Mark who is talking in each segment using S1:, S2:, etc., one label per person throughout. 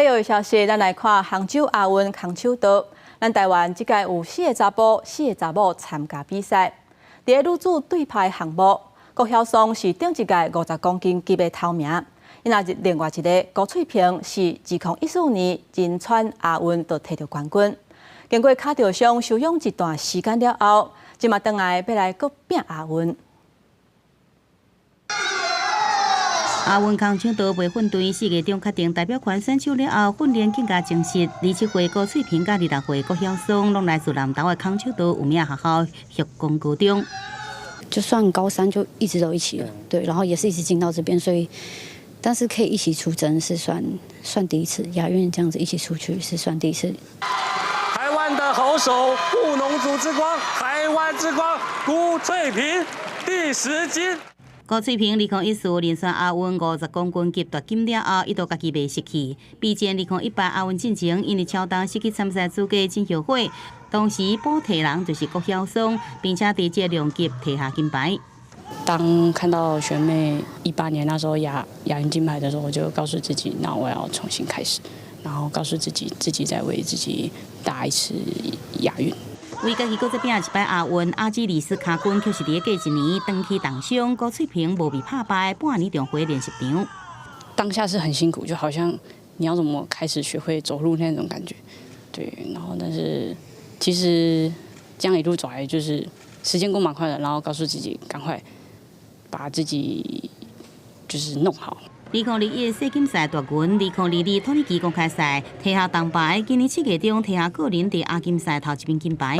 S1: 體育消息，咱來看杭州亞運空手道。咱台灣這屆有四个查埔、四个查某參加比賽。佇女子對拍項目，郭曉霜是頂一屆50公斤級的頭名。伊若是另外一个辜翠萍是2014年仁川亞運就提著冠軍。經過跤著傷休養一段時間了後，這馬轉來欲來閣拼亞運。
S2: 亞運空手道培訓隊4月中確定代表團選手了後，訓練更加精實。27歲辜翠萍佮26歲郭曉霜攏來自南投的空手道有名學校旭光高中。
S3: 就算高三就一直都一起了，對，然後也是一直進到這邊，所以但是可以一起出征是算第一次，亞運這樣子一起出去是算第一次。
S4: 台灣的好手，布農族之光，台灣之光，辜翠萍第10金。
S2: 辜翠萍2014仁川亞運50公斤級奪金了後，伊就家己袂釋氣。備戰2018亞運進前，因為超重失去參賽資格真後悔。當時補替人就是郭曉霜，並且佇這量級提下金牌。
S5: 當看到學妹18年那時候亞運金牌的時候，我就告訴自己，那我要重新開始，然後告訴自己，自己再為自己打一次亞運。
S2: 為家己閣再拼一擺亞運，阿基里斯跤筋卻是佇過一年長期重傷，辜翠萍無畏拍敗，半年重回練習場。
S5: 當下是很辛苦，就好像你要怎麼開始學會走路那種感覺，對。然後，但是其實這樣一路走來，就是時間過蠻快的，然後告訴自己趕快把自己就是弄好。
S2: 2021世錦賽奪銀，2022土耳其公開賽提下銅牌，今年7月中提下個人佇亞錦賽頭一面金牌。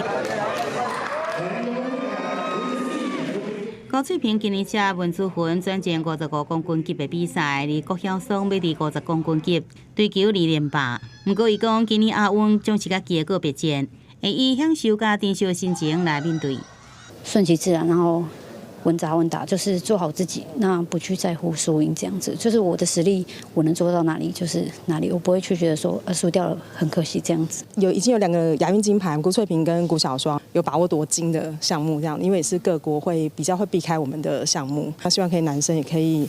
S2: 辜翠萍今年藉文姿雲轉戰55公斤級的比賽，而郭曉霜欲佇50公斤級追求2連霸。毋過伊講今年亞運將是家己的告別戰，會以享受佮珍惜的心情來面對。
S3: 順其自然，然後穩紮穩打，就是做好自己，那不去在乎輸贏這樣子。就是我的實力，我能做到哪裡就是哪裡，我不會去覺得說輸掉了很可惜這樣子。
S6: 已經有兩個亞運金牌，辜翠萍跟郭曉霜有把握奪金的項目，這樣，因為也是各國會比較會避開我們的項目，那希望可以男生也可以為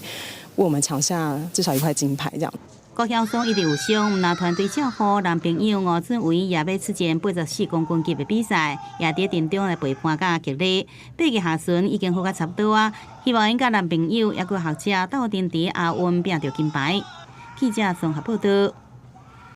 S6: 我們搶下至少一塊金牌這樣。
S2: 郭曉霜一直有傷，毋但團隊照顧，男朋友吳俊維也欲出戰84公斤級的比賽，也佇陣中來陪伴佮激勵。8月下旬已經好甲差不多啊，希望𪜶佮男朋友猶閣學者鬥陣佇亞運拼著金牌。記者綜合報道。